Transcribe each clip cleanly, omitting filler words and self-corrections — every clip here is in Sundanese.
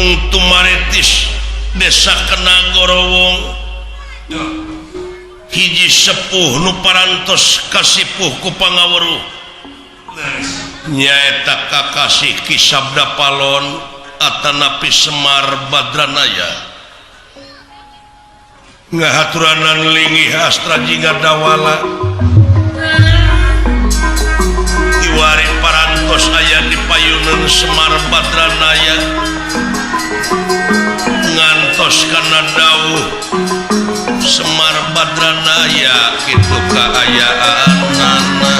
Kampung Tumaritis, Desa Kenang Gorowong, hiji sepuh nu parantos kasipuh ku pangaweruh, nyaeta Kakasih Ki Sabda Palon atanapi Semar Badranaya. Ngahaturanan linggih Astra Jingga Dawala, kiwari parantos aya di payunan Semar Badranaya, ngantos kana dawuh Semar Badranaya kitu kaayaanana.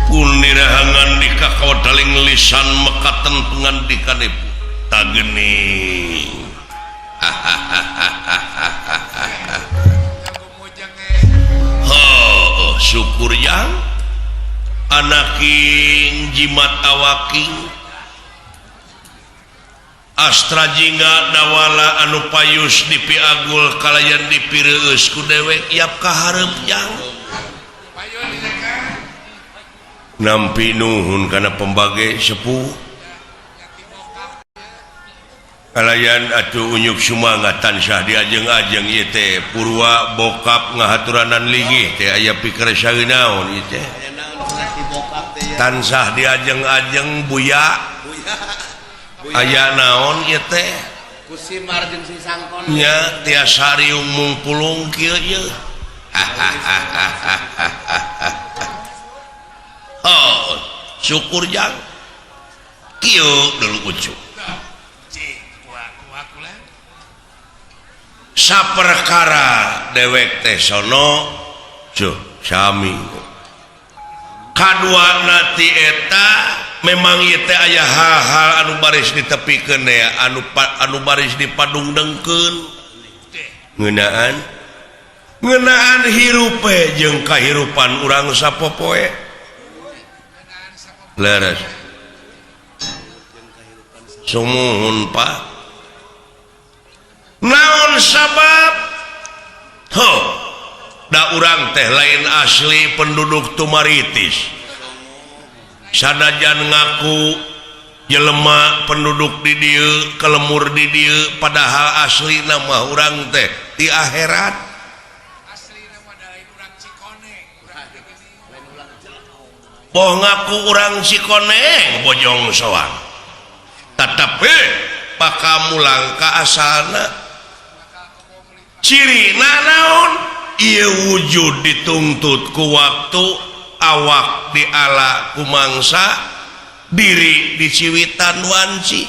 Punirahangan di kakawadaling lisan mekaten pengandikan ibu tageni. Oh, syukur yang anaking jimat awaking Astra Jingga Dawala anu payus dipiagul kalayan dipireueus ku dewek yap kaharep yang nampi. Nuhun kana pembage, sepuh. Kalayan atuh unyuk sumangat tansah diajeng-ajeng ieu teh. Purwa bokap ngahaturanan linggih teh aya pikir naon ieu teh, tansah diajeng-ajeng. Buya, aya naon ieu teh nya, tiasa riung mungpulung kieu ieu? Oh, syukur jang kieu dulu ucu. Saperkara dewek teh sono cuh sami kadua nati eta memang ieu teh aya hal-hal anu baris ditepikeun ya, anu baris dipadungdengkeun ngeunaan ngeunaan hirupe jeung kahirupan urang sapopoe. Leres, sumuhun, Pak. Naon sabab? Ho da urang teh lain asli penduduk Tumaritis. Sanajan ngaku jelema penduduk di dieu, kelemur di dieu, padahal asli nama urang teh di akhirat. Boh ngaku urang Cikoneng Bojong Soang, tetapi bakal mulang ka asalna. Ciri naon? Ieu wujud dituntut ku waktu, awak diala ku mangsa, diri diciwitan wanci.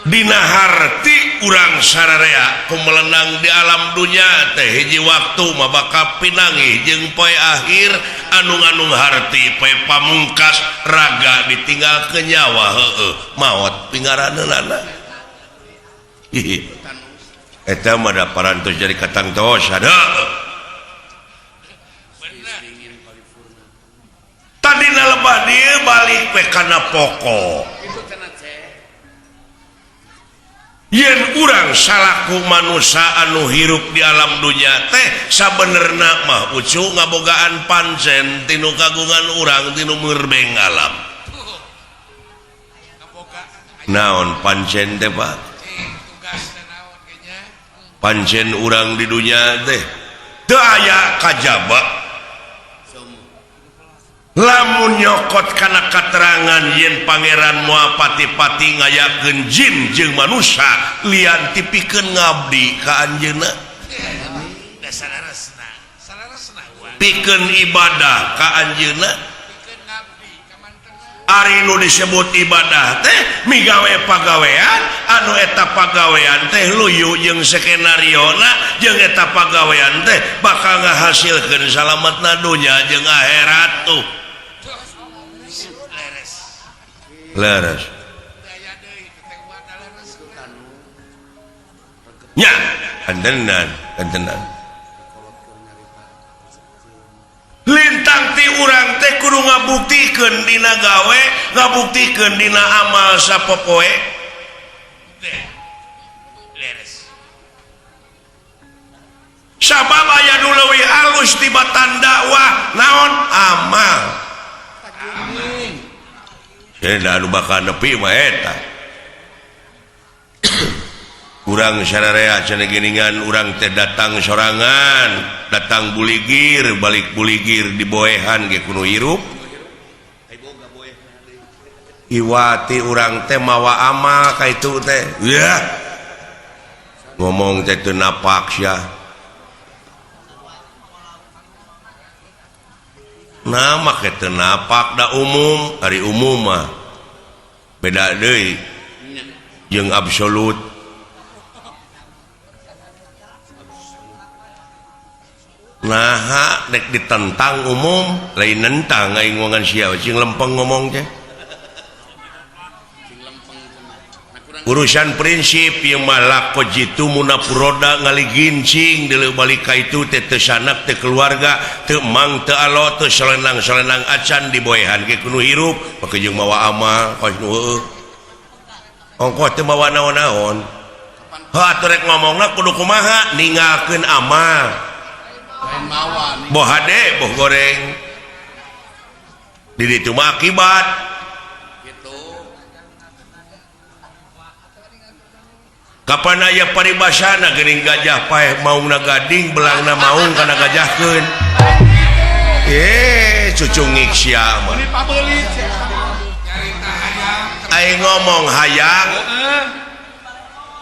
Dina harti urang sararea kumelenang di alam dunya teh, hiji waktu mah bakal pinanggih jeung poe akhir anu nganung harti poe pamungkas, raga ditinggal ke nyawa, heueuh maot pingaraneunana. Eta mah da parantos jadi katangtos ada. Tadina lebah dieu balik we kana pokok yen urang salaku manusia anu hirup di alam dunya teh sabenerna mah ucu ngabogaan pancen tinu kagungan urang tinu merbeng alam. Naon pancen teh, Pak? Pancen urang di dunya teh teu aya kajaba lamun nyokot kana katerangan yen pangeran moal pati-pati ngayakeun jin jeung manusia lian ti pikeun ngabdi ka anjeunna, pikeun ibadah ka anjeunna. Ari nu disebut ibadah teh migawe pagawean anu eta pagawean teh luyu jeung skenariona, jeung eta pagawean teh bakal ngahasilkeun salametna dunya jeung akhirat tuh. Leres nya, kantenan kantenan lintang ti urang teh kudu ngabuktikeun dina gawe, ngabuktikeun dina amal sapopoe. Sabab aya nu leuwih alus. alus tibatan dakwah naon amal. Cenah anu bakal nepi mah eta. Urang sararea cenah geuningan urang teh datang sorangan, datang buligir, balik buligir diboehan ge kudu hirup. Iwati urang teh mawa amal ka itu teh. Yah. Ngomong teh teu napak sia. Nah make teu napak da umum, ari umum mah beda deui jeung absolut. Nah dek ditentang umum lain nentang aing ngomongan sia cing lempeng ngomong teh. Urusan prinsip ieu mah lako jitu munapuroda ngaligincing deuleu balik ka itu teh teu sanak teu keluarga teu mang teu alo teu solenang-solenang acan diboehan ge kudu hirup make jeung mawa amal kos nu heueuh. Ongkoh teu mawa naon-naon. Heuh atuh rek ngomongna kudu kumaha ninggalkeun amal. Boh hade boh goreng di ditu mah akibat gitu. Kapan aya paribasana geuning gajah paeh maungna gading belangna maung kana gajahkeun cucungik sia mah aing ngomong hayang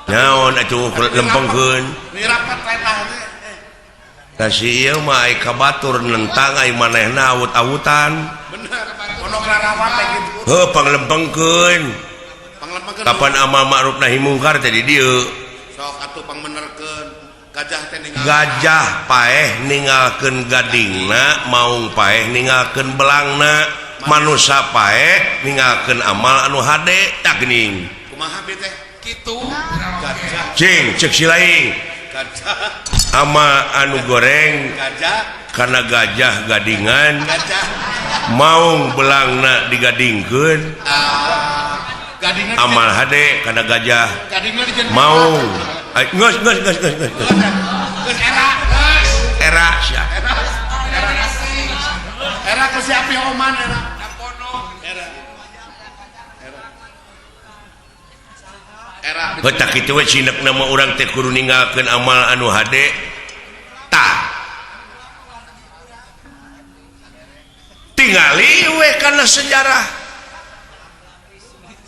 naon atuh lempengkeun kasih ieu mah ai ka batur nentang ai manehna awut-awutan. Bener, ono klarawat teh kitu. Heuh panglempengkeun. Kapan amal ma'ruf nahi mungkar teh di dieu. Sok atuh pangmenerkeun gajah teh ninggal. Gajah paeh ninggalkeun gadingna, maung paeh ninggalkeun belangna, manusa paeh ninggalkeun amal anu hade tah geuning. Kumaha bi teh? Kitu. Gajah. Cing ceuk si laing. Gajah. Ama anu goreng gajah karena gajah gadingan gajah maung belangna digadingkeun amal hade karena gajah maung geus geus geus geus geus era era sia era ku si api oman era era era Betak kitu we cinekna mah urang teh kudu ninggalkeun amal anu hade tah tingali we kana sejarah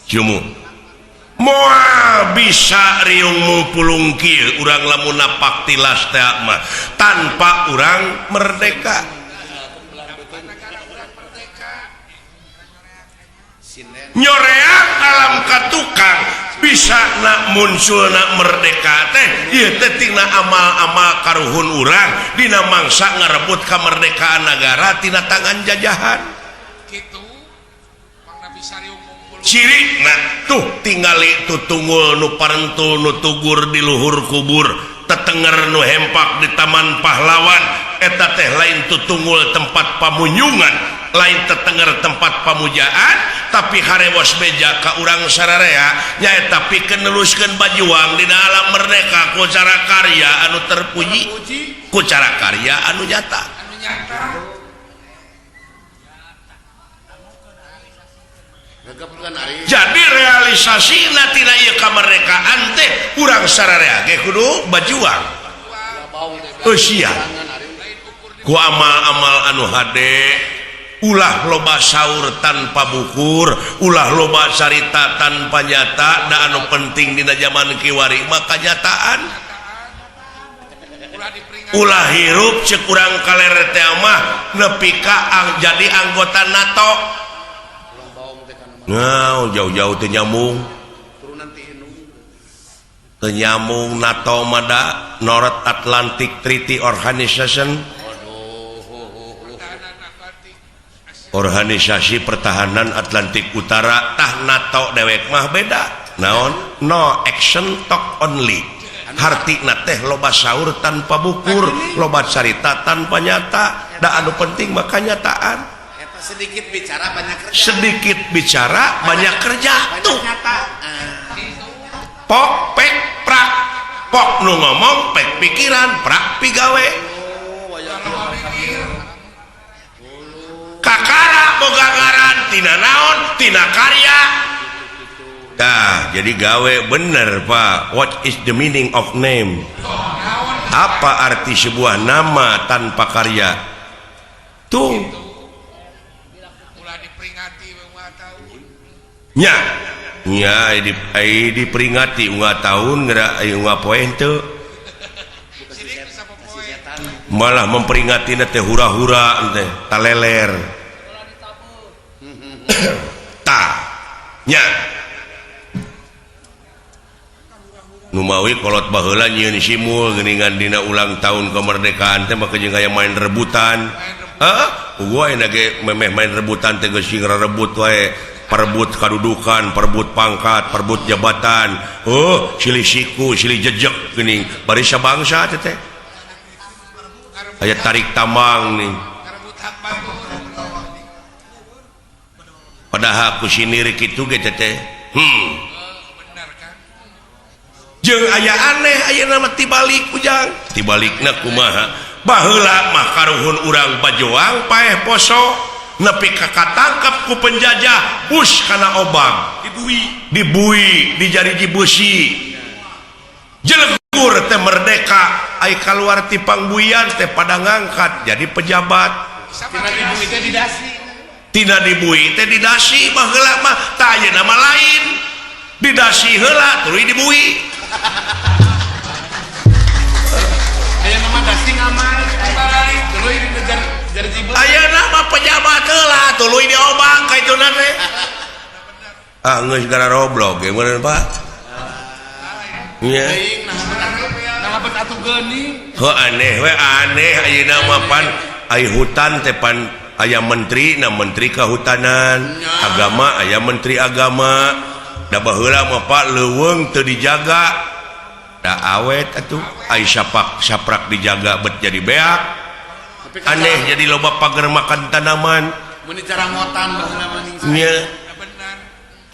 jumu moal bisa riung pulung kieu urang lamun napak tilas teh mah tanpa urang merdeka. Nyoreang alam katukang bisa nak muncul nak merdeka teh ieu teh tina amal-amal karuhun urang dina mangsa ngarebut kemerdekaan negara tina tangan jajahan. Kitu mangna bisa riung mumpul. Ciri nah tuh tingali tutunggul nu parentul nu tugur di luhur kubur tetenger nu hempak di taman pahlawan eta teh lain tutunggul tempat pamunyungan lain tetenger tempat pamujaan tapi harewos beja ka urang sararea nyaeta pikeun neluskeun bajuang dina alam merdeka ku cara karya anu terpuji ku cara karya anu nyata. Jadi realisasina tina ieu kamerdekaan teh urang sararea ge kudu bajuang eusia ku amal-amal anu hade ulah loba saur tanpa bukur ulah loba carita tanpa nyata da anu penting dina zaman kiwari mah kanyataan ulah hirup ceuk urang kaler teh mah nepi ka jadi anggota NATO. Nah, jauh-jauh teu nyambung. Teu nyambung NATO mah da North Atlantic Treaty Organization. Organisasi Pertahanan Atlantik Utara tah NATO dewek mah beda. Naon? No action talk only. Hartina teh loba saur tanpa bukur, loba carita tanpa nyata. Da anu penting mah kanyataan. Sedikit bicara banyak kerja. Sedikit bicara banyak kerja tuh. Pok pek prak. Pok nu ngomong pek pikiran prak pigawe. Kakara boga ngaran tina naon? Tina karya. Tah, jadi gawe bener Pak. What is the meaning of name? Apa arti sebuah nama tanpa karya? Tuh. Ulah diperingati unggal tahun. Nya. Nya diperingati unggal tahun geura unggal poe henteu. Sirik bisa popoe. Malah memperingati teh hura-hura teh taleler. Tah. Nya. Numawi kolot baheula nyieun simul geuningan dina ulang tahun kemerdekaan teh maka jeung aya main rebutan. Heeh, gua ayeuna ge memeh main rebutan teh geus sing rebut wae, perebut kadudukan, perebut pangkat, perebut jabatan. Oh, silih siku, silih jejek geuning bari sabangsa teh teh. Aya tarik tambang nih. Ngarebut hak batur. Padahal ku sinir kitu ge teh teh. Bener kan? Jeung aya aneh aya nama tibalik ujang. Tibalikna kumaha? Baheula mah karuhun urang bajoang paeh poso nepi ka katangkep ku penjajah bus kana obang Dibui. Dibui dijariji beusi jelegur teh merdeka ai kaluar ti pangbuian teh pada ngangkat jadi pejabat. Tina dibui teh didasi. Tina dibui teh didasi baheula mah tah ayeuna mah lain didasi heula tuluy dibui. Aya nama dasi ngamar balik tuluy dikejar jariji beusi. Ayeuna mah pejabat heula tuluy diobang ka ituna teh. Ah geus gara roblok ge meureun Pak. Nya. Teuing nah bet atuh geuning. Heuh aneh we aneh ayeuna mah pan ai hutan teh pan aya menteri na menteri kehutanan, agama aya menteri agama. Da baheula mah Pak leuweung teu dijaga. Da awet atuh ai sapak saprak dijaga bet jadi beak. Tapi kan Aneh jadi loba pager makan tanaman. Mun dicarangotan baheula mah ning. Nya. Bener.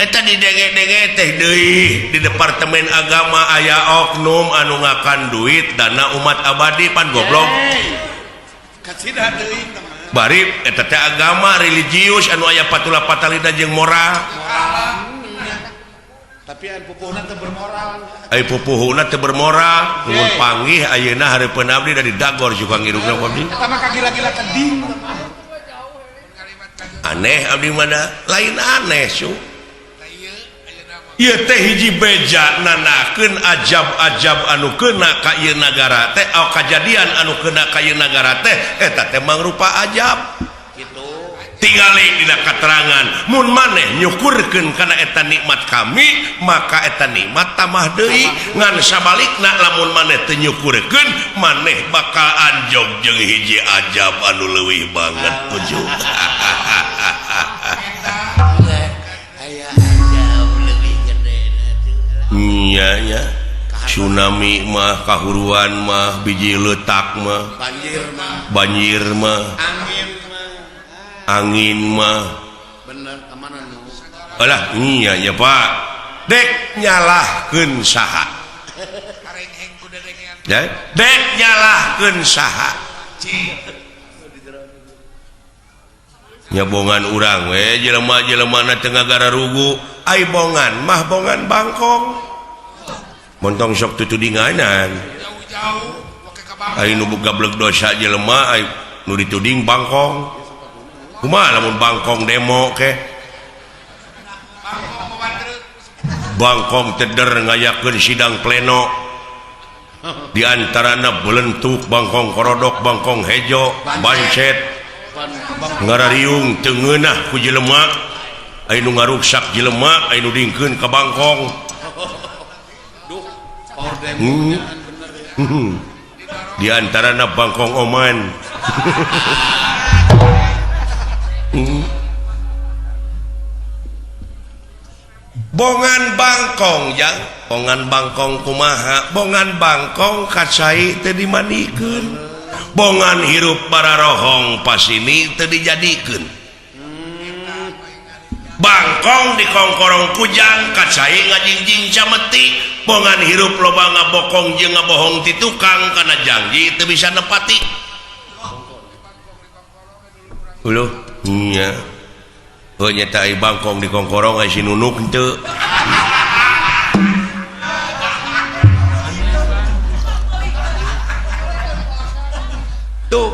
Eta didenge-denge teh deui di Departemen Agama aya oknum anu ngakan duit dana umat abadi pan goblok. Kacida teuing teman. Bari eta teh agama religius anu aya patula patalina jeung moral. Tapi anu pupuhna teu bermoral. Ai pupuhuna teu bermoral, mun panggih ayeuna hareupeun abdi dari dagor suka ngirungna ku abdi. Eta mah kagila-gila keding. Aneh abdi mana lain aneh su. Tah ieu ayeuna mah. Ieu teh hiji beja nanakeun ajab-ajab anu keuna ka ieu nagara teh, oh, kajadian anu keuna ka ieu nagara teh eta teh mangrupa ajab. Gitu. Tingali dina katerangan mun maneh nyukurkeun kana eta nikmat kami maka eta nikmat tambah deui ngan sabalikna lamun maneh teu nyukurkeun maneh bakal anjog jeung hiji ajab anu leuwih banget puju. Aya ajab leuwih gede. Nya nya tsunami mah kahuruan mah biji letak mah Banjir mah, banjir mah angin mah. Angin mah. Bener kemana nu? Alah iya ya Pak dek nyalahkeun saha. Karengheng ku dedengean. Ya dek nyalahkeun saha. Nyabongan urang we jelema-jelemana teu ngagararugu ai bongan mah bongan bangkong montong sok tutudinganan Jauh-jauh oke ka bangkong. Ai nu gablek dosa jelema ai nu dituding bangkong kumaha lamun bangkong demo ke Bangkong bawa truk. Bangkong teder ngayakeun sidang pleno di antarana belentuk bangkong korodok bangkong hejo bancet ngarariung teu ngeunah ku jelema ai nu ngaruksak jelema ai nu dingkeun ka bangkong. Duh, power demo bener ya. Di antarana bangkong oman. Bongan bangkong jang, bongan bangkong kumaha, bongan bangkong kacai teu dimandikeun. Bongan hirup bararohong pasini teu dijadikeun. Bangkong dikongkorong kujang kacai ngajingjing cameti. Bongan hirup loba ngabokong jeung ngabohong ti tukang kana janji teu bisa nepati. Uluh. Nya. Heuh nya teh bangkong di kongkorong si nunuk henteu. Tuh.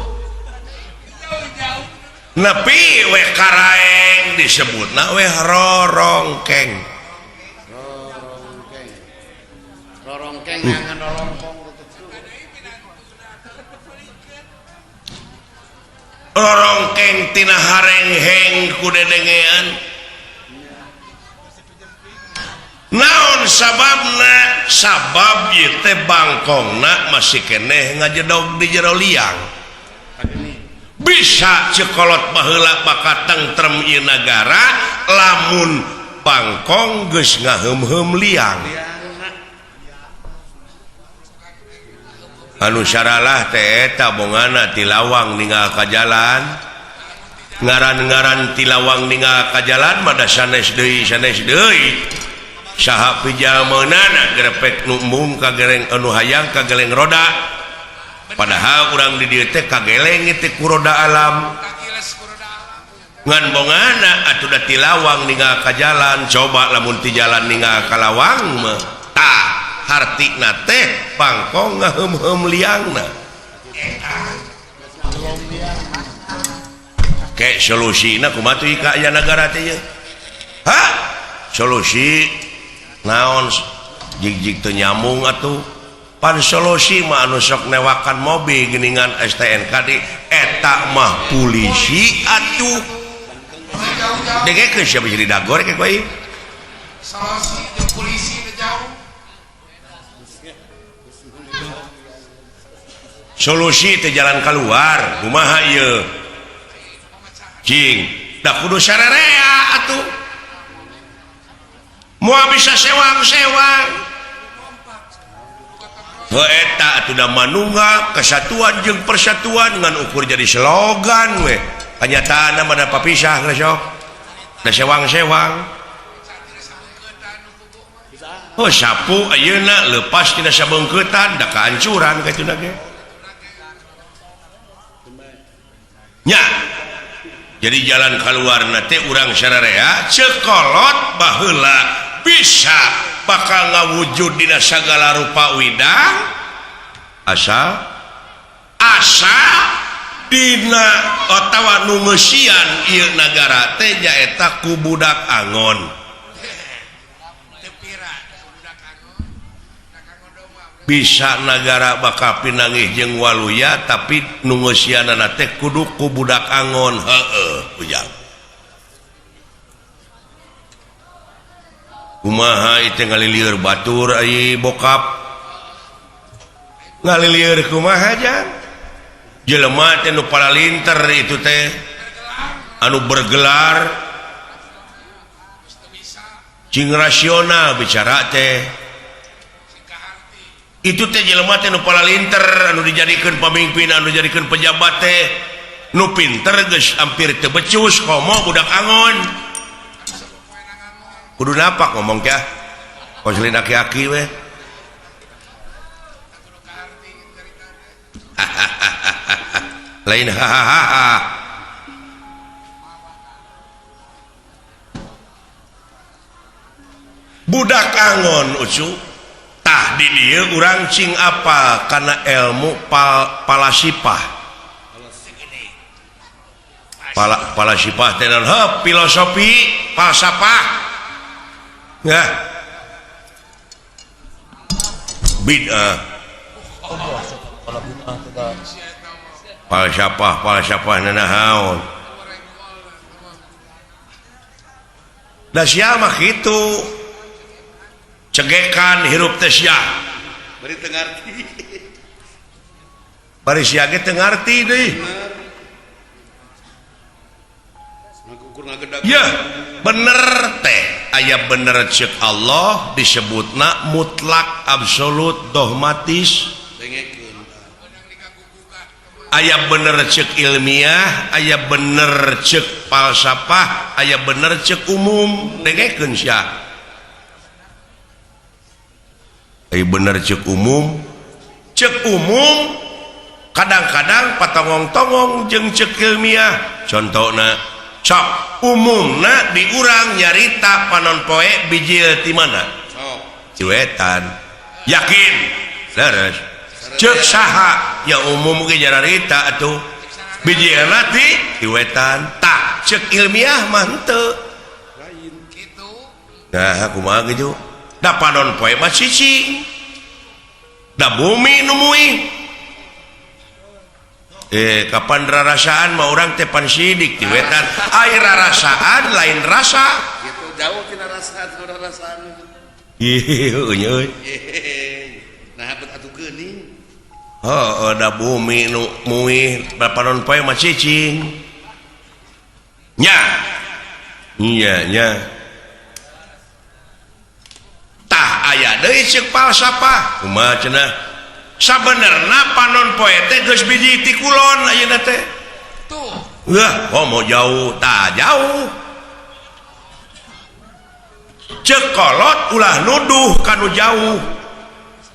Nepi we karaeng disebutna we rorongkeng. Rorongkeng. Rorongkeng ngangan rorongkong. Rorongkeng tina harengheng ku dedengean. Naon sababna? Sabab ieu teh bangkongna masih keneh ngajedog di jero liang. Bisa cekolot baheula bakal tentrem ieu nagara lamun bangkong geus ngaheum-heum liang. Anu saralah teh eta bongana ti lawang ninggal ka jalan. Ngaran-ngaran ti lawang ninggal ka jalan mah da sanes deui sanes deui. Saha pijalmeunana grepek nu embung ka gereng anu hayang ka geleng roda. Padahal urang di dieu teh kageleng teh ku roda alam. Ngan bongana atuh da ti lawang ninggal ka jalan, coba lamun ti jalan ninggal ka lawang mah tah hartina teh bangkong ngaheum-heum liangna. Ke solusina kumaha tuh ka aya nagara teh ieu? Hah? Solusi naon jig-jig teu nyambung atuh. Pan solusi mah anu sok newakan mobil geuningan STNK di eta mah polisi atuh. Dengekeun sia bisa didagor ke koe. Solusi jeung polisi teh jauh. Solusi teh jalan keluar kumaha ieu? Cing, da kudu sararea atuh. Moal bisa sewang-sewang. Heuh eta atuh da manunggal kesatuan jeung persatuan ngan ukur jadi slogan we. Kanyataanna mah da papisah geus sok. Da sewang-sewang. Oh sapu ayeuna leupas tina sabeungkeutan da kahancuran kitu ge. Nya. Jadi jalan keluarna teh urang sararea cekolot baheula bisa bakal ngawujud dina sagala rupa widang asa asa dina otawa nu ngeusian ieu nagara teh nyaeta ku budak angon. Bisa nagara bakal pinanggih jeung waluya tapi nu ngeusianana teh kudu ku budak angon. Heueuh ujang. Kumaha ieu teh ngalilieur batur ai bokap. Ngalilieur kumaha jang? Jelema teh nu paralinter itu teh anu bergelar cing rasional bicara teh. Itu teh jelema teh nu paralinter anu dijadikeun pamimpin anu dijadikeun pejabat teh nu pinter geus hampir teu becus komo budak angon. Kudu napak ngomong kah? Konselin aki-aki we. Lain hahaha. Budak angon ucu. Tah di dieu urang cing apa kana ilmu palasipah. Palasipah teh naon? Heuh, filosofi, falsafah. Ya. Bid'ah. Falsafah, falsafah nanaon. Da sia mah kitu. Cegekan hirup teh sia. Bari teu ngarti. Bari sia ge teu ngarti deui. Ya, bener teh. Aya bener cek Allah disebutna mutlak absolut dogmatis. Aya bener cek ilmiah, aya bener cek falsafah, aya bener cek umum. Dengekeun sia. Aya bener cek umum. Cek umum kadang-kadang patongong-tongong jeung cek ilmiah. Contohna Sok umumna di urang nyarita panon poe bijil ti mana? Sok. Ti wetan. Yakin? Leres. Ceuk saha? Ya umum ge nyarita atuh. Bijilna ti wetan. Tah, ceuk ilmiah mah henteu. Lain. Kitu. Nah, kumaha kitu? Da panon poe mah cicing. Da bumi nu muih. Kapan rarasaan mah urang teh pan sidik ti wetan. Ai rarasaan lain rasa. Gitu jauh tina rasa rarasaan. Ih, euy. Nah, bet atuh geuning. Heeh, da bumi nu muih panon poe mah cicing. Nya. Nya nya. Tah aya deui ceuk falsafah. Kumaha cenah? Sabenerna panon poe teh geus biji ti kulon ayeuna teh. Tuh. Wah, komo jauh, tah jauh. Ceuk kolot ulah nuduh kanu jauh.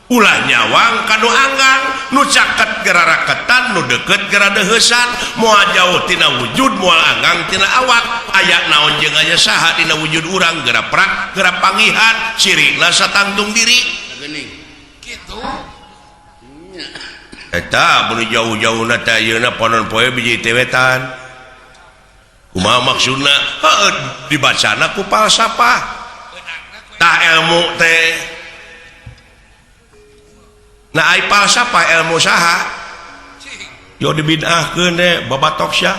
Ulah nyawang kanu anggang, nu caket geraraketan, nu deket geradeheusan, moal jauh tina wujud, moal anggang tina awak. Aya naon jeung aya saha dina wujud urang geura prak, geura pangihan, cirina satangtung diri. Geuning. Kitu. Nya. Eta mun jauh-jauhna teh ayeuna panon poe biji teh wetan. Kumaha maksudna? Heueuh dibacana ku falsafah. Tah ilmu teh. Nah ai falsafah ilmu saha? Yo dibid'ahkeun teh babatok sia.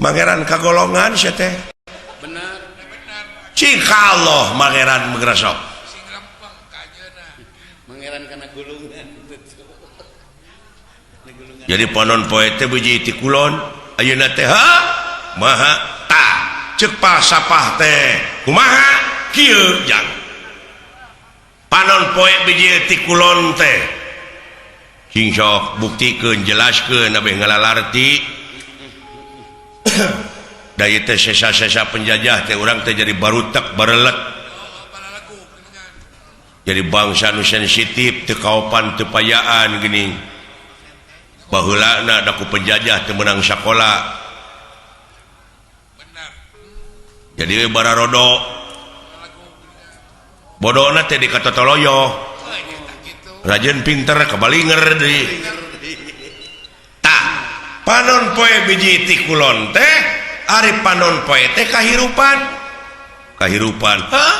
Mangeran kagolongan sia teh. Bener. Cing ka Allah mangeran meugrasok. Sing rempeng ka ayeuna. Mangeran kana gulungan. Jadi panon poe teh biji ti kulon ayeuna teh ha maha tah ceuk falsafah teh kumaha kieu jang panon poe biji ti kulon teh cing sok buktikeun jelaskeun abeh ngalalarti da ieu teh sesa-sesa penjajah teh urang teh jadi barutek barelet jadi bangsa nu sensitif teu kaopan teu payaan geuning baheulana da ku penjajah teu meunang sakola Benar. Jadi bararodo bodona teh di katotoloyo rajin pinter kebalinger deui tah panon poe biji ti kulon teh ari panon poe teh kahirupan kahirupan hah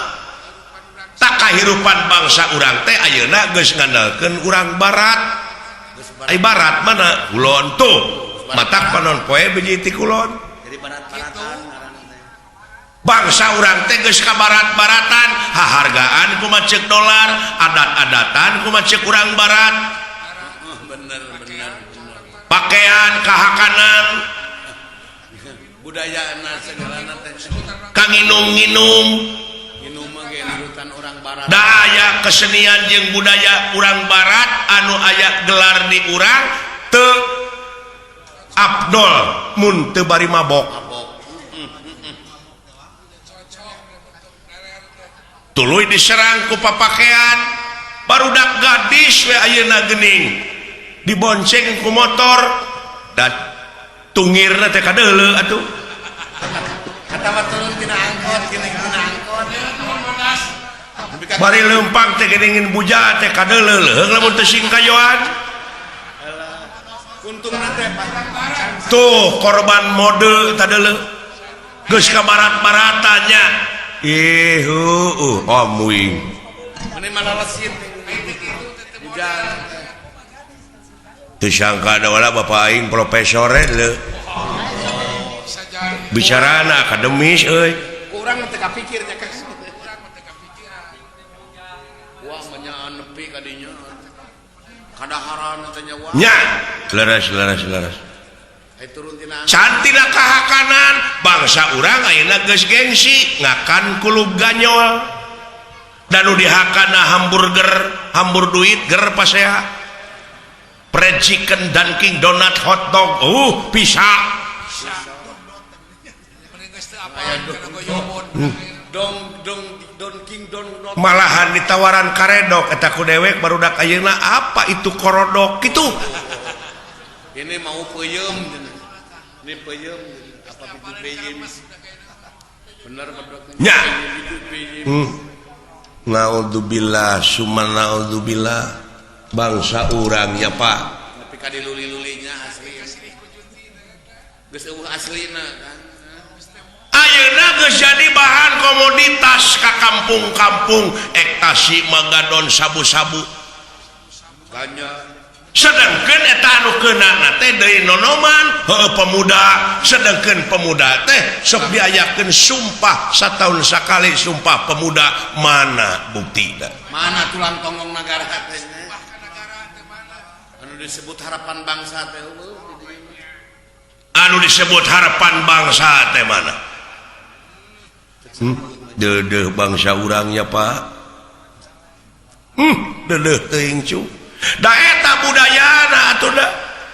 tak kahirupan bangsa urang teh ayeuna geus ngandalkeun urang barat. Ai barat mana kulon tuh matak panon poe biji ti kulon. Jadi barat-baratan ngaranna teh. Bangsa urang teh geus ka barat-baratan, hahargaan kumaha ceuk dolar, adat-adatan kumaha ceuk urang barat. Bener bener bener. Pakaian kahakanan, budayana segalana teh. Kanginum-nginum, nginum mah ge nurutan urang barat. Da aya kesenian jeung budaya urang barat anu aya gelar di urang teu abdol mun teu bari mabok. Tuluy diserang ku papakean barudak gadis we ayeuna geuning dibonceng ku motor da tungirna teh kadeuleu atuh. Kata turun tina angkot geuning tina angkot. Bari leumpang teh geuning buja teh kadeuleu leuheung lamun teu singkayoan. Untungna teh tuh korban mode tadeuleu geus ka barat-baratannya. Ih heueuh amuing. Meni malalesit buja. Teu sangka da wala bapak aing profesor leuh. Bicarana akademis euy. Kurang teu kapikir nya kan. Wah menya nepi ka dinya. Kadaharan teh nya wah. Nya, leres leres leres. Cantina kahakanan bangsa urang ayeuna geus gengsi ngakan kulub ganyol. Dan nu dihakana hamburger, hambur duit ger pasea. Fried chicken, Dunkin Donut, hot dog, bisa. Malahan ditawaran karedok eta ku dewek barudak ayeuna apa itu korodok kitu. Ini mau peuyeum. Ini peyem apa itu peyem? Bener nya. Naudzubillah summa naudzubillah bangsa urang ya Pak. Tapi ka diluli-lulinya asli. Geus eueuh aslina kan. Ayeuna geus jadi bahan komoditas ka kampung-kampung ektasi magadon sabu-sabu. Ganja. Sedangkan eta anu keuna teh deui nonoman heueuh pemuda, sedangkan pemuda teh sok diayakeun sumpah sataun sakali sumpah pemuda, mana buktina? Mana tulang tonggong nagara teh? Anu disebut harapan bangsa teh eueuh. Anu disebut harapan bangsa teh mana? Deudeuh bangsa urangnya Pak. Deudeuh teuing cu. Da eta budayana atuh da.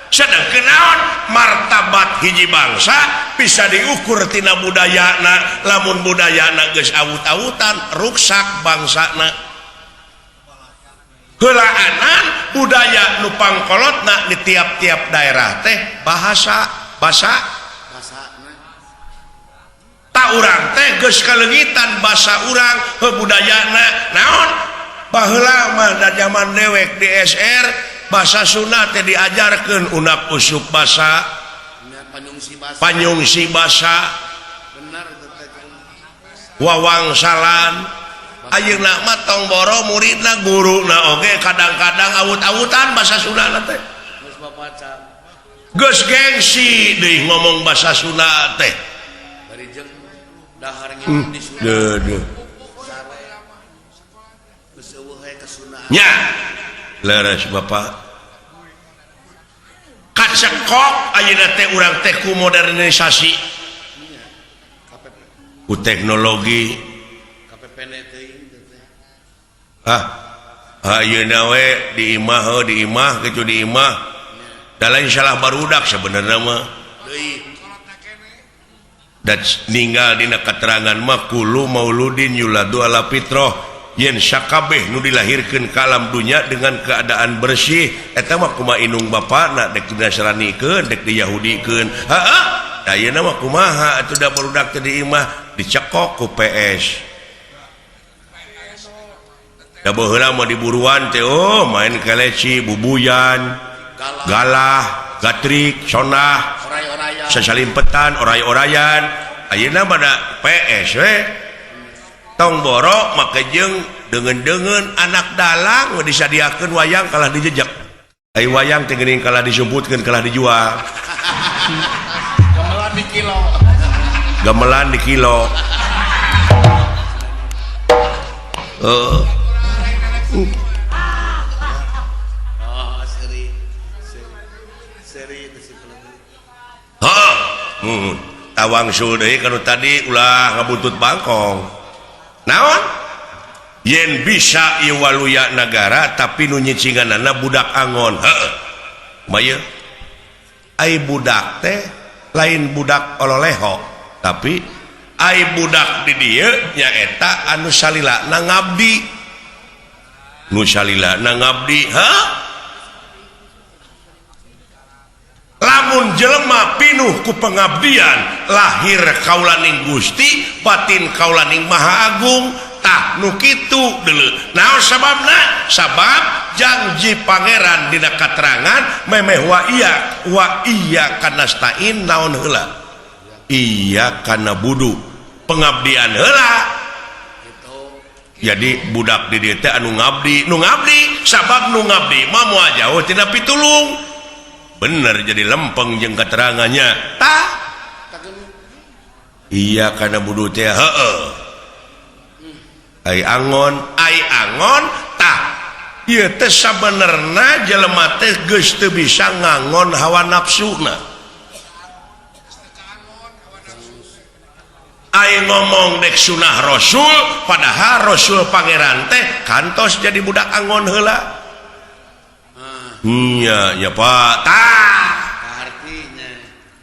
Sedengkeun naon martabat hiji bangsa bisa diukur tina budayana. Lamun budayana geus awut-awutan ruksak bangsana. Heulaanan budaya nu pangkolotna di tiap-tiap daerah teh bahasa basa ta urang teh geus kaleungitan basa urang heuh budayana naon. Baheula mah da zaman dewek di SR bahasa Sunda teh diajarkeun unak usuk basa panyungsi basa wawangsalan. Ayeuna mah tong boro muridna guruna oge kadang-kadang awut-awutan bahasa Sunda teh. Geus gengsi deui ngomong bahasa Sunda teh. Deudeuh. Nya leres Bapak kacekok ayeuna teh urang teh ku modernisasi ku teknologi. Ayeuna we di imah heuh di imah kitu di imah da lain salah barudak sebenarnya mah. Da ninggal dina keterangan mah kullu mauludin yuladu ala fitrah yen sakabeh nu dilahirkeun ka alam dunya dengan keadaan bersih eta mah kumaha indung bapana dek dinasranikeun dek diyahudikeun. Heeh, da ayeuna mah kumaha atuh da barudak teh di imah dicekok ku PS. Da baheula mah diburuan teh oh main keleci, bubuyan, galah, gatrik, sonah, sasalimpetan, oray-orayan. Ayeuna mah da PS we. Tong boro make jeung deungeun-deungeun anak dalang we disadiakeun wayang kalah dijejek. Ai wayang teh geuning kalah disumputkeun kalah dijual. Gamelan di kilo. Gamelan di kilo. Heeh. Oh, seri. Seri Hah. Tawangsul deui kanu tadi ulah ngabuntut bangkong. Naon? Yen bisa ieu waluya nagara tapi nu nyicinganana budak angon. Heeh. Maya ai budak teh lain budak ololeho, tapi ai budak di dieu nyaeta anu salilana ngabdi. Nu salilana ngabdi, heuh? Lamun jelema pinuh ku pengabdian lahir kaulaning Gusti batin kaulaning Maha Agung tah nu kitu deuleu. Naon sababna? Sabab janji pangeran dina katerangan memeh wa iya kanastain naon heula? Iya kana budu pengabdian heula. Jadi budak di dieu teh anu ngabdi, nu ngabdi sabab nu ngabdi mah moal jauh tina pitulung. Bener jadi lempeng jeung keterangannya tah iya kana budu teh heueuh. Ai angon tah ieu teh sabenerna jelema teh geus teu bisa ngangon hawa nafsuna. Ai ngomong dek sunah rasul padahal rasul pangeran teh kantos jadi budak angon heula. Iya, ya Pak. Tah. Artinya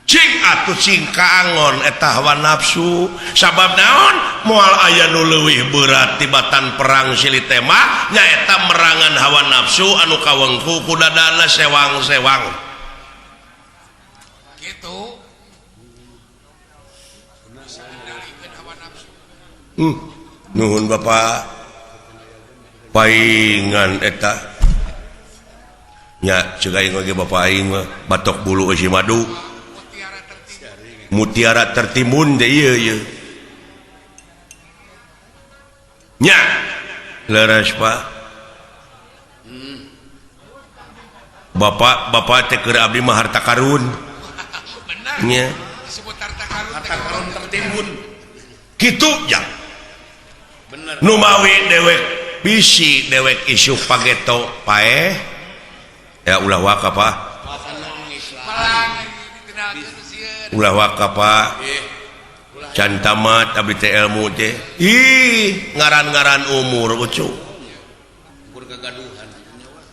cing atuh cing kaangon eta hawa nafsu. Sabab naon? Moal aya nu leuwih berat tibatan perang silih tema nyaeta merangan hawa nafsu anu kawengku ku dadana sewang-sewang. Kitu. Nuhun Bapak paingan eta nya ceuk aing ge Bapak aing mah batok bulu eusi madu mutiara tertimbun teh ieu ieu nya leres Pak. Bapak bapak teh keur abdi mah harta karun nya disebut harta karun harta karun tertimbun kitu ya. Bener. Numawi dewek bisi dewek isu pageto paeh ya ulah waka Pak ulah waka Pak can tamat abdi teh ilmu teh ih ngaran-ngaran umur ucu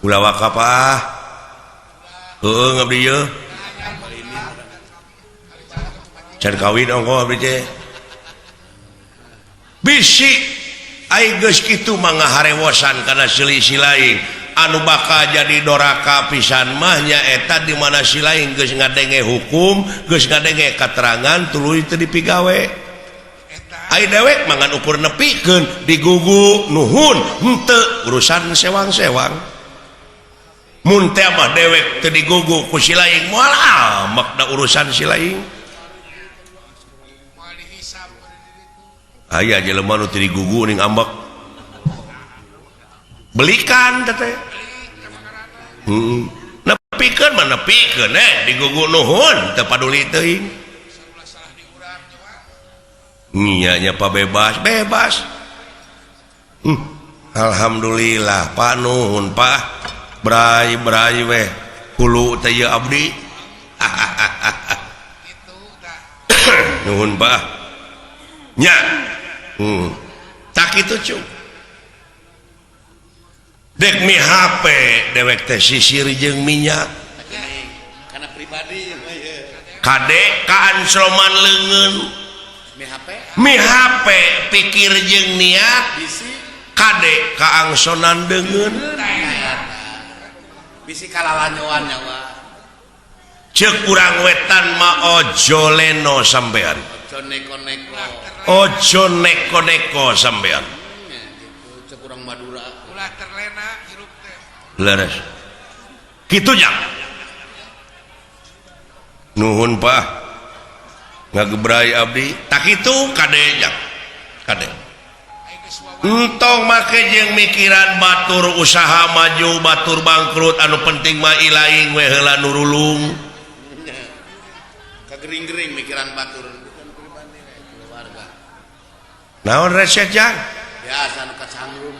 ulah waka Pak heueuh abdi ye can kawin ongko abdi teh bisi ai geus kitu mah ngaharewosan kana selisih lain anu bakal jadi doraka pisan mah nyaeta di mana si lain geus ngadenge hukum geus ngadenge katerangan tuluy teu dipigawe ai dewek mah ngan ukur nepikeun digugu nuhun henteu urusan sewang-sewang mun teh mah dewek teu digugu ku si lain moal amek da urusan si lain aya jelema nu teu digugu ning ambek belikan teh nepikeun mah nepikeun digugu nuhun teu paduli teuing nya nya pa bebas bebas. Alhamdulillah Pak nuhun Pak bray bray weh hulu teh ieu abdi nuhun Pak nya tak kitu cu dek mi HP dewek teh sisir jeung minyak kana pribadi kade kaansroman leungeun mi HP pikir jeung niat kade kaangsonan deungeun bisi kalalanyoan nyawa ceuk urang wetan mah ojo leno sampean ojo neko-neko ojo neko-neko sampean ceuk urang Madura ulah terlena hirup teh leres kitu nya nuhun Pak ngagebrai abdi tak kitu kade nya kade entong make jeung mikiran batur usaha maju batur bangkrut anu penting mah ilaing we heula nurulung kagering-gering mikiran batur bukan pribadi keluarga naon resep jang biasa nu kacangrum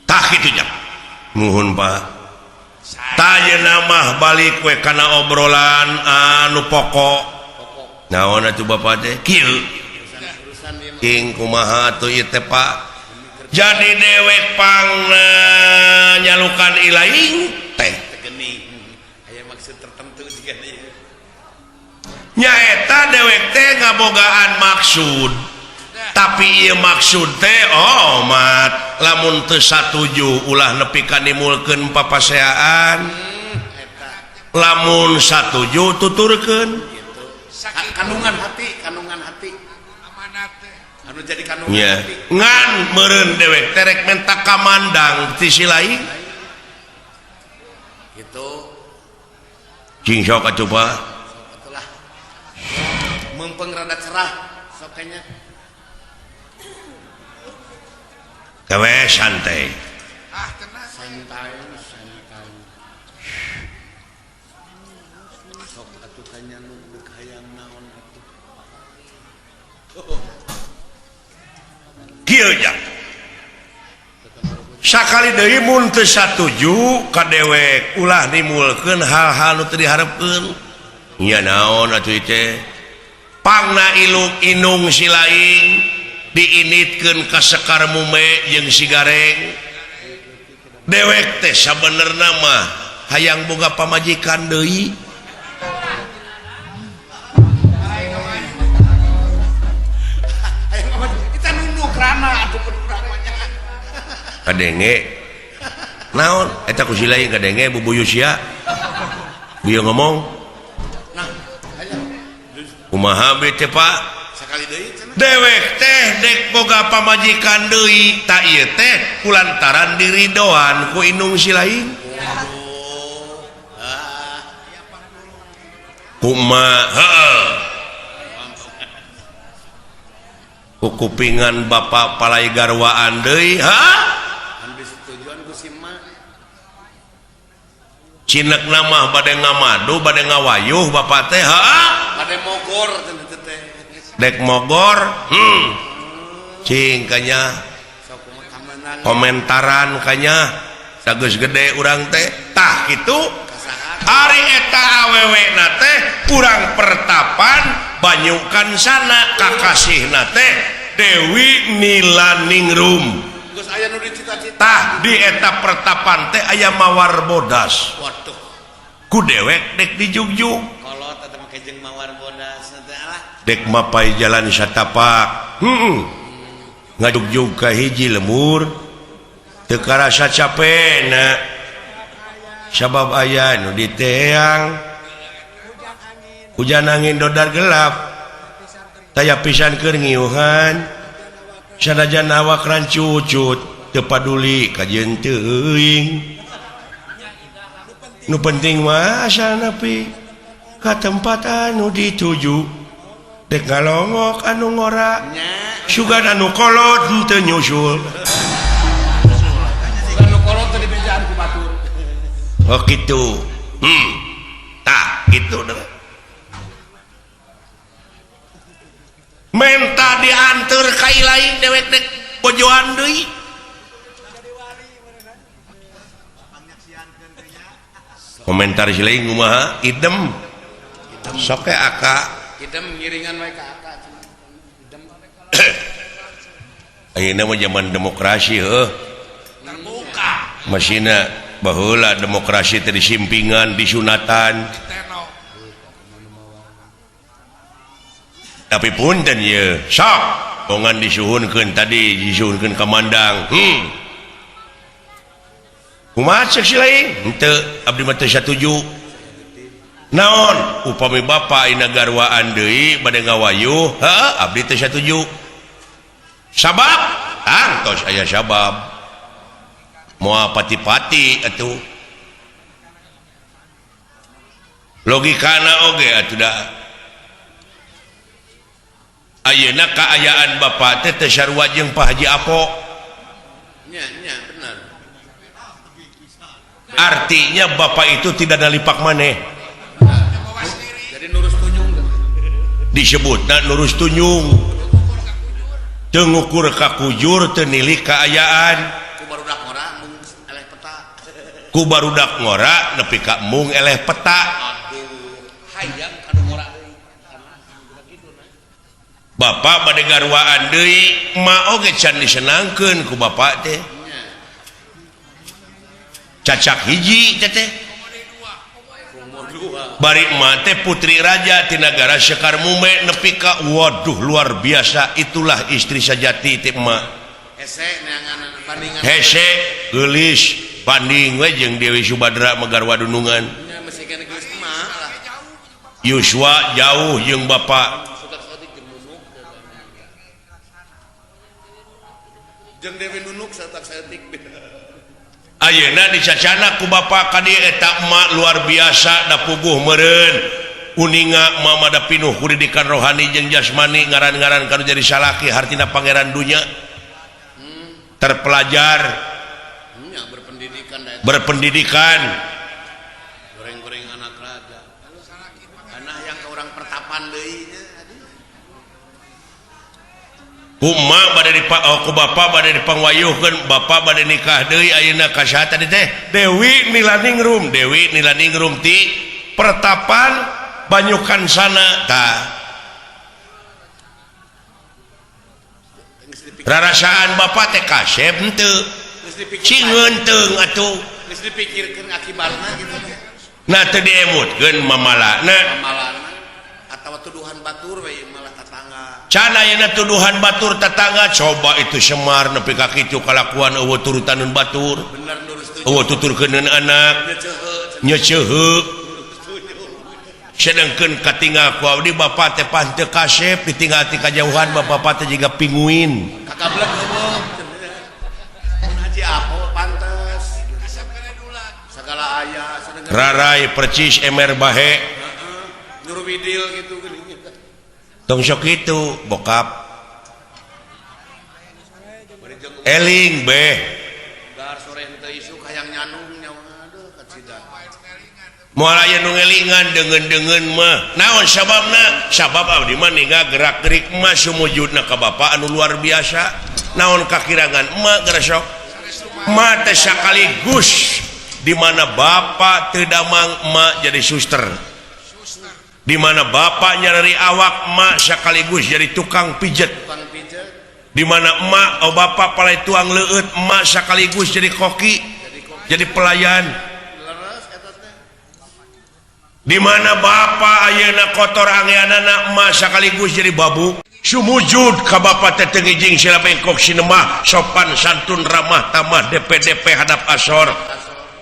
tah kitu nya nuhun Pak tah mah balik we kana obrolan anu pokok naon atuh Bapak teh kieu king kumaha atuh ieu teh Pak jadi dewek pangna nyalukan ilaing teh aya maksud tertentu jiga ieu nyaeta dewek teh ngabogaan maksud tapi ieu maksud teh omat lamun teu satuju ulah nepi ka nimulkeun papaseaan lamun satuju tuturkeun kandungan hati amanat teh anu jadi kandungan hati ngan meureun dewek teh rek menta kamandang ti si lain kitu cing sok atuh Pak atulah meumpeng rada cerah sok nya gawe santai ah tenang santai santai sok atuh kanya nu hayang naon atuh kieu nya sakali deui mun teu satuju ka dewek ulah nimulkeun hal-hal nu teu diharepkeun nya naon atuh teh pangna ilung inung si lain diinitkeun ka sekar mume jeung si gareng dewek teh sabenerna mah hayang boga pamajikan deui kita nunduk rana atuh urang mah kadenge Naon eta ku si lain kadenge bubuyu sia. Bieu ngomong. Nah, kumaha be teh Pak? Sakali deui cenah. Dewek teh dek boga pamajikan deui, ta ieu teh kulantaran diridoan ku indung si lain. Kumaha heeh. Ku kupingan bapak palai garwaan deui, ha? Cinek nama bade ngamadu bade ngawayuh bapak teh, ha? Bade mogor teh. Dek mogor, cing kanya komentaran kanya sageus gede urang teh tah kitu. Ari eta awewe na teh urang pertapan banyukan sana kakasihna teh Dewi Nilaningrum. Geus aya nu dicita-cita. Tah di eta pertapan teh aya mawar bodas. Waduh. Ku dewek dek dijugjug. Kolot eta make jeung mawar bodas teh alah. Dek mapai jalan satapak. Heeh. Ngajugjug ka hiji lembur. Teu karasa capena. Sabab aya nu diteang. Hujan angin dodar gelap. Taya pisan keur ngiuhan. Sanajan awak rancucut teu paduli kajeun teuing. Nu penting mah asal nepi ka tempat anu dituju. Dek ngalongok anu ngora, sugan anu kolot henteu nyusul. Anu kolot teh dibejaan ku batur. Oh kitu. Tah kitu deh. Menta dianteur ka lain dewek dek bojoan deui. Komentar si lain kumaha? Idem. Sok ke aka. Idem ngiringan we ka aka cenah. Idem. Ayeuna mah zaman demokrasi heuh. Terbuka. Masina baheula demokrasi teh disimpingan, disunatan. Tapi punten ye, sok bongan disuhunkeun tadi disuhunkeun ka Mandang. Kumaha cek si lain? Henteu, abdi mah teu satuju. Naon? Upami bapa ina garwaan deui bade ngawayuh, heuh abdi teu satuju. Sabab? Tangtos aya sabab. Moal pati-pati atuh. Logikana oge atuh da. Ayeuna kaayaan bapak teh teu sarua jeung Pak Haji Apo. Nya, nya bener. Artinya bapak itu tidak nalipak maneh. Jadi nurus tunjung. Disebutna nurus tunjung. Teu ngukur ka kujur, teu nilik kaayaan. Ku barudak ngora mung eleh peta. Ku barudak ngora nepi ka mung eleh peta. Aduh, hayang kanu ngora deui. Bapak bade garwaan deui, ma oge can disenangkeun ku bapak teh. Cacak hiji teh teh. Bari emak teh putri raja ti nagara Sekar Mume nepi ka waduh luar biasa, itulah istri sajati teh emak. Hese neangan bandingan. Hese geulis banding we jeung Dewi Subadra mah garwa dunungan. Nya masih keneh geulis emak lah. Yuswa jauh jeung bapak. Jeung Dewi Nunuk satak saeutik. Ayeuna dicacana ku bapak ka dieu eta emak luar biasa da puguh meureun. Uninga mama da pinuh ku didikan rohani jeung jasmani ngaran-ngaran kanu jadi salaki hartina pangeran dunya. Terpelajar. Nya berpendidikan da eta. Berpendidikan. Goreng-goreng anak raja. Anak yang ke urang pertapan deui nya. Kuma bade dipa, oh, ku bapa bade dipangwayuhkeun, bapa bade nikah deui ayeuna ka saha tadi teh? Dewi Nilaningrum, Dewi Nilaningrum ti pertapan Banyukan sana tah. Rarasaan bapa teh kasep henteu. Cingeun teung atuh. Geus dipikirkeun akibatna kitu. Nah teu diemutkeun mamalana. Mamalana. Atawa tuduhan batur we malah tatangga. Can ayeuna tuduhan batur tetangga coba itu Semar nepi ka kitu kalakuan eueuh turutaneun batur. Bener lurus tujuh. Eueuh tuturkeuneun anak. Nyeceuheuk. Sedengkeun katinggal ku abdi bapa teh pan teu kasep ditinggal ti kajauhan bapa teh jiga pinguin. Kakablek eueuh. Mun haji apo pantes. Sagala aya sadengeun. Rarai percis emer bahe. Nyuruh widil gitu geuning. Tong sok kitu bokap. Eling beh. Dar sore henteu isuk hayang nyanung nyawa aduh kacida. Moal aya nu ngelingan deungeun-deungeun mah. Naon sababna? Sabab abdi mah ninggal gerak-gerik mah sumujudna ka bapa anu luar biasa. Naon kakirangan emak geura sok. Emak teh sakaligus di mana bapa teu damang emak jadi suster. Di mana bapak nyarari awak emak sekaligus jadi tukang pijet. Di mana emak oh bapak palai tuang leueut emak sekaligus jadi koki, jadi pelayan. Di mana bapak ayeuna kotor angeanana emak sekaligus jadi babu. Sumujud ka bapak teh teu ngijing sila bengkok sinemah sopan santun ramah tamah DPDP hadap asor.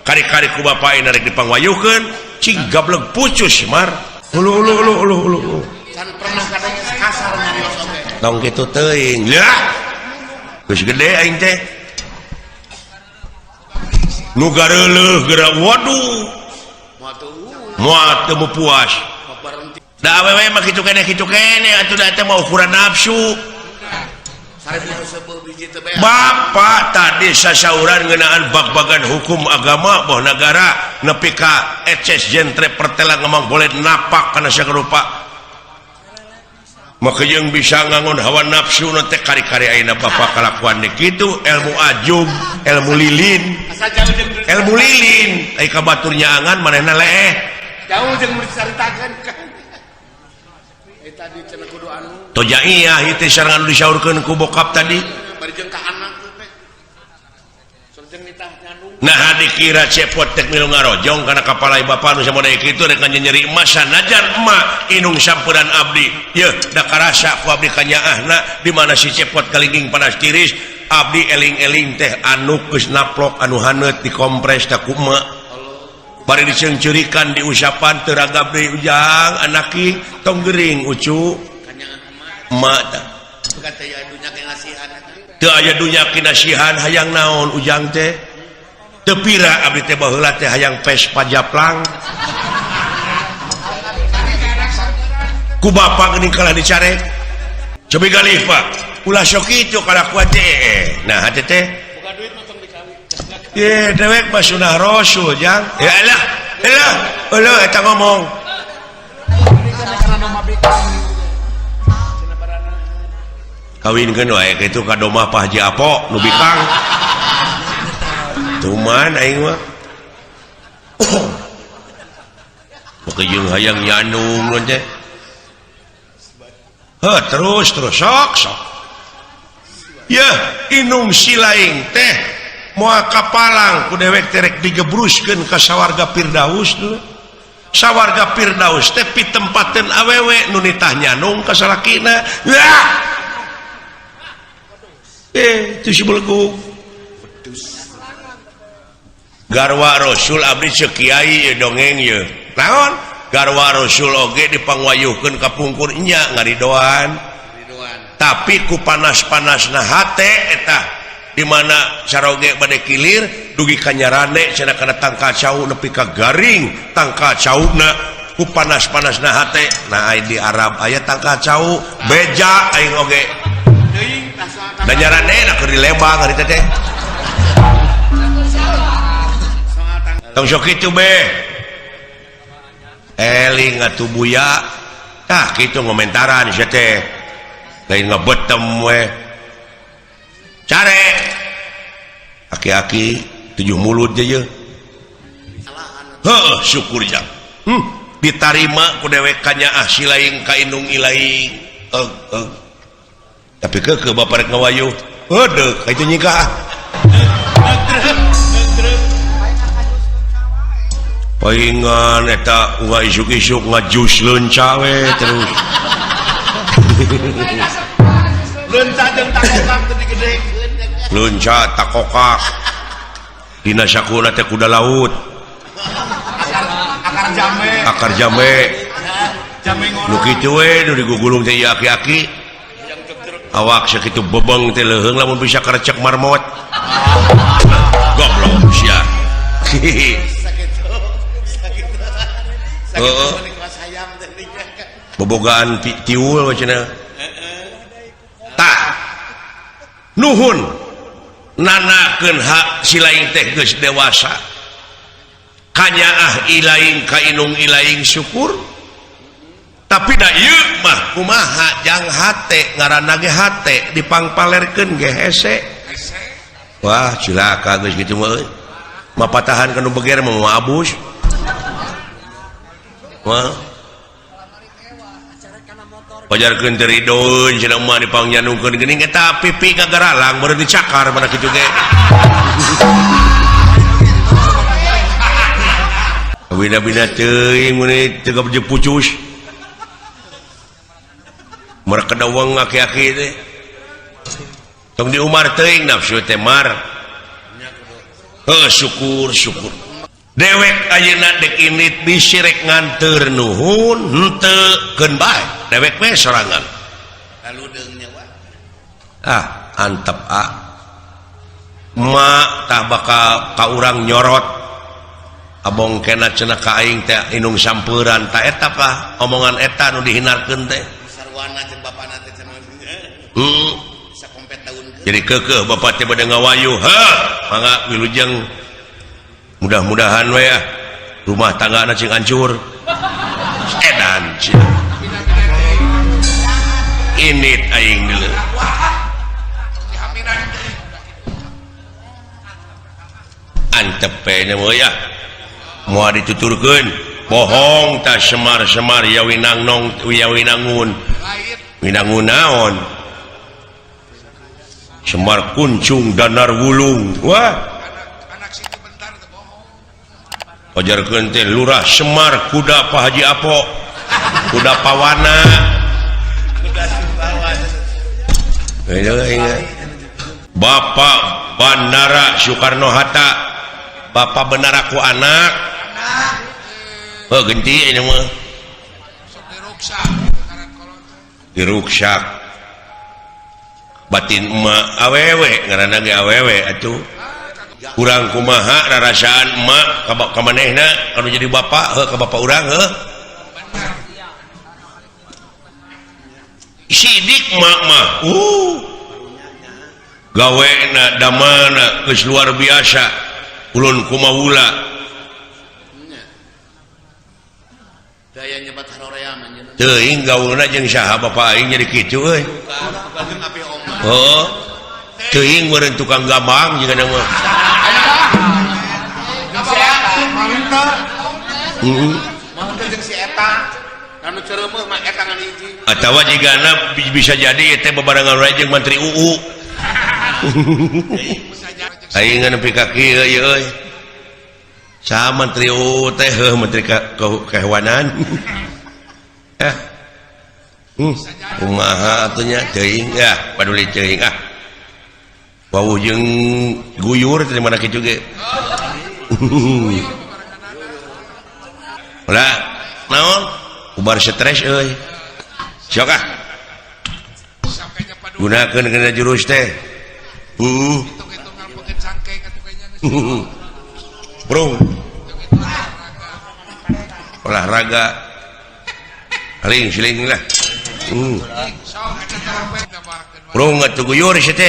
Kari-kari ku bapak ayeuna rek dipangwayuhkeun cing gableg pucus mar. Ulu ulu ulu ulu ulu. Can pernah kadang kasar nyarios oge. Tong kitu teuing. Lah. Geus gede aing teh. Nu gareuleuh geura waduh. Moal teu puas. Da awewe mah kitu keneh atuh da teh mah ukuran nafsu. Bapak tadi sasauran ngeunaan bag-bagan hukum agama boh nagara nepi ka eces jentre pertela ngomong boleh napak kana sarupa. Maka jeung bisa ngangon hawa nafsu nu teh kari-kari ayeuna bapak kalakuan deui kitu ilmu ajub, ilmu lilin. Ilmu lilin ai ka batur nyaangan manehna leeh. Jauh jeung mun dicaritakeun kan. Tadi cenah kudu anu. Toja iya ieu teh sareng anu disaurkeun ku bokap tadi. Bari jeung ka anak teh. Sareng nitah nyandung. Nah dikira cepot teh milu ngarojong kana kapalai bapa nu samoda kitu rek nyeri emas sanajan emak inung samperan abdi. Yeuh da karasa ku abdi kanyaahna di mana si cepot kalingging panas tiris abdi eling-eling teh anu geus naplok anu haneut dikompres teh ku emak. Bari diceungceurikan diusapan teu ragab deui ujang anaki tong gering ucu emak tah teu aya dunya kinasihan hayang naon ujang teh teu pira abdi teh baheula teh hayang Vespa japlang ku bapa geuning kalah dicarek cobi galih Pak ulah sok kitu kalakuan teh nah hate teh ye dewek mah sunah rasul jang ya elah elah euleuh eta ngomong kawinkeun wae kitu ka domah Pak Haji Apo nu bikang cuman aing mah make jeung hayang nyanung teh heuh terus terus sok sok yeuh inung silaing teh moal kapalang ku dewek teh rek digebruskeun ka sawarga Firdaus dulu. Sawarga Firdaus teh pitempateun awewe nu nitah nyanung ka salakina. Wah. Itu si belegug. Garwa Rasul abdi ceuk kiai ye dongeng ye. Naon? Garwa Rasul oge dipangwayuhkeun ka pungkur nya ngaridoan. Tapi ku panas-panasna hate eta di mana saroge bade kilir dugi ka nyarane cenah kana tangkal cau nepi ka garing tangkal cauna ku panas-panasna hate. Nah di Arab aya tangkal cau beja aing oge da nyarane na keur di Lembang ari teh tong sok kitu be eling atuh buya tah kitu ngomentaran sia teh lain ngebetem we care aki-aki 7 mulut je ye heuh syukur jang ditarima ku dewek kanyaah silaing ka indung ilaing eug tapi keukeuh bapa rek ngawayuh heudeuk ka itu nyingkah. Paingan eta unga isuk-isuk ngajus leunca we terus. Leunca jeung takokak teu digedekeun. Leunca takokak. Dina sakuna teh kuda laut. Akar jambe. Akar jambe. Jambe ngorok. Nu kitu we nu digugulung teh ieu aki-aki. Awak sakitu bebeng teh leuheung lamun bisa karecek marmot. Goblok sia. Heeh. Bobogaan tiul cenah. Tah. Nuhun nanakeun hak si laing teh geus dewasa. Kanyaah ilaing ka inung ilaing syukur. Tapi da ieu mah kumaha jang hate ngaranna ge hate dipangpalerkeun ge hese. Wah cilaka geus kitu mah euy. Mapatahan ka nu beger mah moal abus. Wah. Pajarkeun teh ridoeun cenah mah dipangnyanungkeun geuning eta pipi gagaralang beureum dicakar mana kitu ge. Bina-bina teuing mun teu gabeje pucus. Mereka dawang aki-aki teh. Tong diumar teuing nafsu teh mar. Heuh syukur syukur. Dewek ayeuna dek indit bisi rek nganteur nuhun henteu keun bae. Dewek we sorangan. Lalu nyawa. Ah, antep ah. Ma tah bakal ka urang nyorot. Abong kena cenah ka aing teh inung sampeuran ta eta pah omongan eta nu dihinarkeun teh. Sarwana jeung bapana teh cenah. Sakompet daun. Jadi keukeuh bapak teh bade ngawayu, heuh, mangga wilujeng. Mudah-mudahan we ah rumah tanggana cing hancur. Edan cenah. Init aing deuleu. Antep we nya mah ya. Moal dituturkeun, bohong tah semar-semar ya winangnong ya winangun. Winangun naon? Semar kuncung danar wulung. Wah. Pajarkeun teh lurah Semar kuda Pak Haji Apo. Kuda pawana. Kuda Sumbawa. Bapak Bandara Soekarno Hatta. Bapak benar aku anak. Oh genti ini mah. Diruksak. Batin emak awewe ngaranna ge awewe atuh. Kurang kumaha rarasaan emak ka manehna anu jadi bapak heuh ka bapak urang heuh. Sidik emak mah. Gawena damana geus luar biasa. Ulun kumawula. Daya nyebat harorea mah nya. Teuing gaulna jeung saha bapak aing jadi kitu euy. Heuh. Teuing meureun tukang gambang jeung mah. Heeh. Jeung si eta. Anu ceureuh mah eta ngan hiji. Atawa jigana bisa jadi teh bebarengan wae jeung Menteri UU. Aing nepi ka kieu ieu euy. Saha Menteri UU teh heuh Menteri Kehewanan. Eh. Kumaha atuh nya teuing ya paduli teuing ah. Wawuh jeung guyur teh mana kitu ge. Ulah naon? Ubar stres euy. Sok ah. Gunakeun kana jurus teh. Bro. Olahraga. Paling siling lah. Bro atuh guyur si teh.